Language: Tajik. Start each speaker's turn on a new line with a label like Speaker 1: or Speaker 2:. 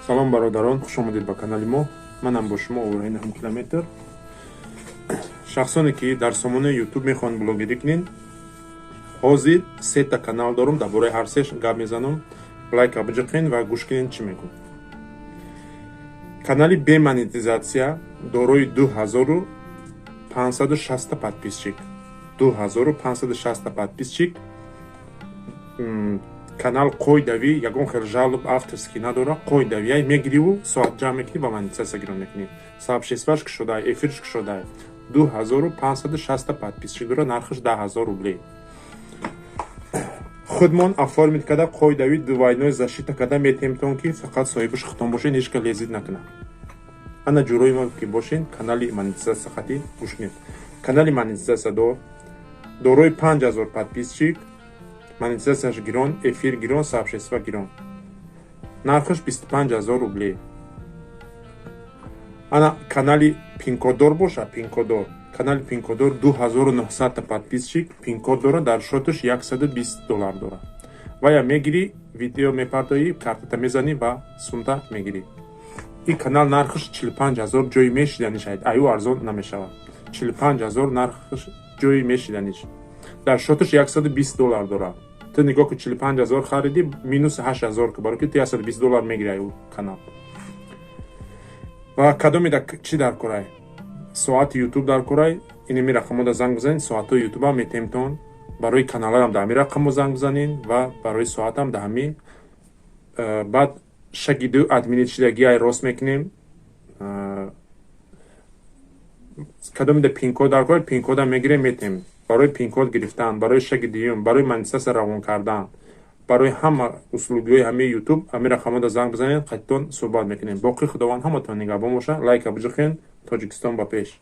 Speaker 1: Салом, бародарон, хушомадед ба канали мо. Манам бо шумо, овораи наҳум километр. Шахсоне, ки дар сомонаи Ютуб мехоҳанд блогерӣ кунед, ҳозир сета канал дорум, дар бораи ҳар сеш гап мезанам. Лайка биҷиқен ва гӯш кунед, чӣ мегӯм. Канали бе монетизатсия, дорои 2560 подписчик, 2560 подписчик. Канал қоидавӣ, ягон хел жалоб, авторский надора, қоидавӣ. Мегириву соат ҷамъ мекунӣ ва монетизатсия гирон мекунӣ. Сообществоаш кушодай, эфирш кушодай, 2560 подписчик дора, нархаш 10 000 рублей. Худмон оформить карда, қоидавӣ, двойной защита карда метемтон, ки фақат соҳибаш худтон бошед, ҳеч ка лезить накунад. Ана, ҷурои мо ки бошен, канали монетизатсия хати гӯш кунед. Канали монетизатсия дор, дорои 5000 подписчик, монетизатсияш гирон, эфир гирон, сообщество гирон, нархаш 25 000 рублей. Ана, канали пинкоддор боша, пинкоддор, канали пинкоддор, 2900 подписчик, пинкод дора, дар счёташ 120 доллар дора. Вая мегирӣ, видео мепартоӣ, картата мезанӣ ва сумта мегирӣ. Ин канал нархаш 45 000, ҷои мешиданиш, аю арзон намешавад. 45 000 нархаш, ҷои мешиданиш, дар счёташ 120 доллар дорад. Ту нигоҳ ку, 45 000 харидӣ, минус 8000 ку, баро ки ту 120 доллар мегирӣ аю канал. Ва кадомида чӣ дар корай? Соати Ютуб дар корай, инами рақамода занг бизанед, соатҳои Ютубам метемтон. Барои каналаам да ҳами рақамо занг бизанед ва барои соатам да ҳами. Баъд шагиду админи чидагиай рост мекунем. Кадомида пинкод дар кор, пинкодам мегирем, метем. Барои пинкод гирифтан, барои шаги дуюм, барои монетизатсия равон кардан, барои ҳама услугиҳои ҳамаи Ютуб ҳамин рақамода занг бизанед, қайтон суҳбат мекунем. Боқӣ Худованд ҳаматон нигаҳбон боша. Лайка биҷухен. Тоҷикистон ба пеш!